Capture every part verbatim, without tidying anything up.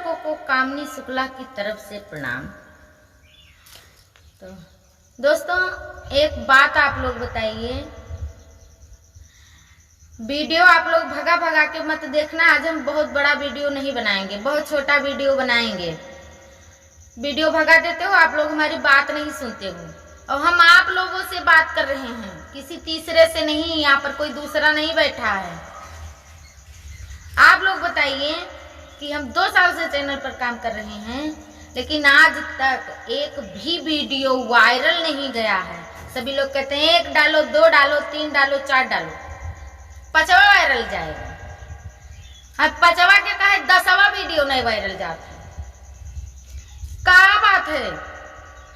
को, को कामिनी शुक्ला की तरफ से प्रणाम। तो दोस्तों, एक बात आप लोग बताइए, वीडियो आप लोग भगा भगा के मत देखना। आज हम बहुत बड़ा वीडियो नहीं बनाएंगे, बहुत छोटा वीडियो बनाएंगे। वीडियो भगा देते हो आप लोग, हमारी बात नहीं सुनते हो। और हम आप लोगों से बात कर रहे हैं, किसी तीसरे से नहीं, यहाँ पर कोई दूसरा नहीं बैठा है। आप लोग बताइए कि हम दो साल से चैनल पर काम कर रहे हैं, लेकिन आज तक एक भी वीडियो वायरल नहीं गया है। सभी लोग कहते हैं, "एक डालो, दो डालो, तीन डालो, चार डालो।" पचवा वायरल जाएगा। अब पचवा के कहे दसवा वीडियो नहीं वायरल जात है। का बात है?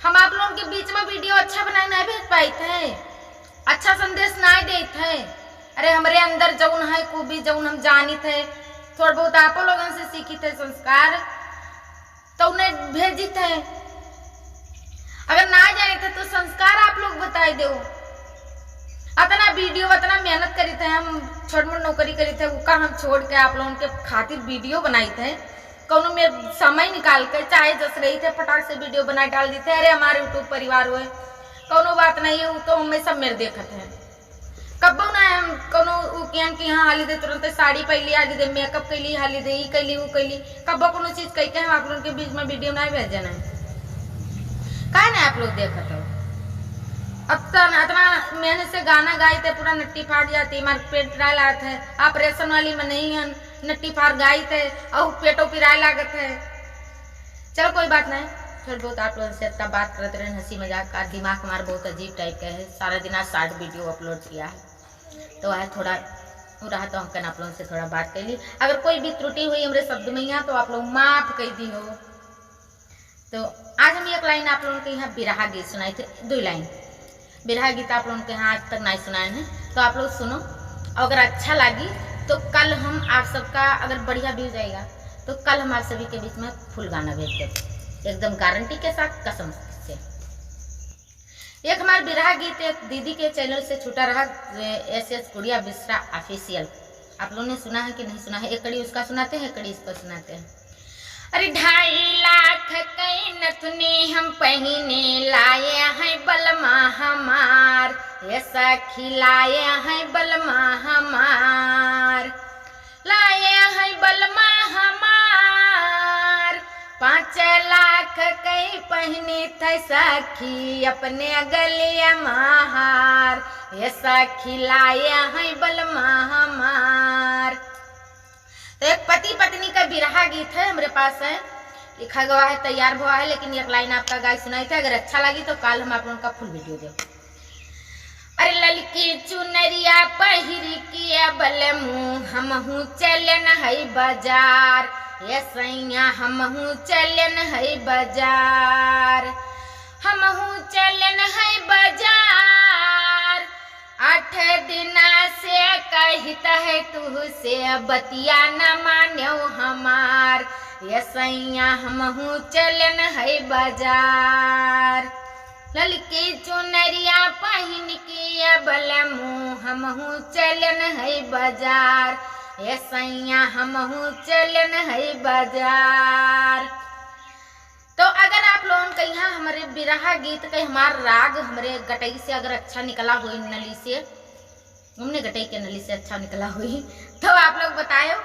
हम आप लोगन के बीच में वीडियो अच्छा बनाए नहीं भेज पाइत है, अच्छा संदेश नहीं देत है। अरे, हमरे अंदर जौन है खूबी, जौन हम जानित है, थोड़ बहुत आपो लोगन से सीखित है संस्कार, तो उन्हें भेजित है। अगर ना जानित है तो संस्कार आप लोग बताई देउ। अतना वीडियो, अतना मेहनत करित है, हम छोट मोट नौकरी करित है, उका हम छोड़ के आप लोगन के खातिर वीडियो बनाइत है। कौनो में समय निकाल के, चाहे जस रहित है, फटाक से वीडियो बनाए डाल देइत है। अरे, हमारे YouTube परिवार हुए, कौनो बात नहीं है, वो तो हमें सब मेरे देखत है। कब्बो ना हम कौनो उ किहन कि हाँ, हाली दे तुरंते साड़ी पहली, हाली दे मेकअप कैली, हाली दे ई कैली, उ कैली, कब्बो कौनो चीज कह के हम आप लोगन के बीच में वीडियो नहीं भेजे ना। काहे ना आप लोग देखत हो? अतना, अतना मेहनत से गाना गाइत है, पूरा नट्टी फाट जाती, हमार पेट पिराए लागत है, ऑपरेशन वाली में नहीं हन, नट्टी फार गाइत है और पेटो पिराए लागत है। चलो कोई बात नहीं, थोड़ बहुत आप लोगन से इतना बात करत रहन, हंसी मजाक का, दिमाग हमार बहुत अजीब टाइप का है, सारा दिन आज शॉर्ट वीडियो अपलोड किया है, तो वह थोड़ा वो रहा, तो हम कन आप लोगन से थोड़ा बात कर ली। अगर कोई भी त्रुटि हुई हमरे शब्द में यहाँ, तो आप लोग माफ कर दी हो। तो आज हम एक लाइन आप लोगन के यहाँ बिरहा गीत सुनाइत है, दो लाइन बिरहा गीत आप लोगन के यहाँ आज तक नहीं सुनाए हैं, तो आप लोग सुनो। और अगर अच्छा लगी तो कल हम आप सबका, अगर बढ़िया व्यूज आएगा तो कल हम आप सभी के बीच में फुल गाना भेज देब, एकदम गारंटी के साथ, कसम से। एक हमार बिरहा गीत एक दीदी के चैनल से छूटा रहा, एस एस गुड़िया मिश्रा ऑफिशियल। आप लोगों ने सुना है कि नहीं सुना है? एक कड़ी उसका सुनाते हैं, एक कड़ी इसका सुनाते हैं। अरे, ढाई लाख कई नथुनी हम पहिने, लाए हैं बलमा हमार, ये सखी लाए हैं बलमा हमार, लाए हैं बलमा हमार। पाँच लाख कई पहिने थे सखी, अपने गलिया मा हार, ये सखी लाए हैं बलमा हमार। तो एक पति पत्नी का बिरहा गीत है हमरे पास है, लिखा गवा है, तैयार हुआ है, लेकिन एक लाइन आपका गाय सुनाइत है। अगर अच्छा लगी तो काल हम आप लोगन का फुल वीडियो देब। अरे, ललकी चुनरिया पहिर के बलमू हमहू चलन है बाजार, ये सैया हमहू चलन है बाजार, हमहू चलन है बाजार। आठ दिना से कहित है तुहसे, बतिया न मान्यो हमार, ये सैया हमहू चलन है बाजार। ललकी चुनरिया पहिन के ये बलमू हमहू चलन है बाजार, ये सैया हमहू चलन है बाजार। तो अगर आप लोगन के यहाँ हमरे बिरहा गीत के हमार राग हमरे गटई से अगर अच्छा निकला होई, नली से, हमने गटई के नली से अच्छा निकला होई, तो आप लोग बतायो।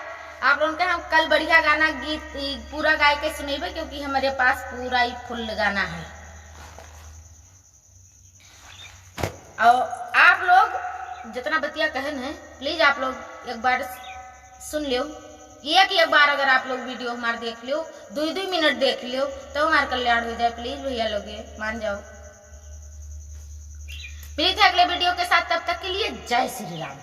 आप लोगन के हम कल बढ़िया गाना गीत, ई पूरा गाय के सुनेबे, क्योंकि हमरे पास पूरा ई फुल गाना है। और आप लोग जितना बतिया कहन है, please आप लोग एक बार सुन लियो, एक एक बार अगर आप लोग वीडियो हमार देख लियो, दुई दुई मिनट देख लियो, तो हमार कल्याण हो जाए। Please भैया लोग, ये मान जाओ। मिलते हैं अगले वीडियो के साथ, तब तक के लिए जय श्री राम।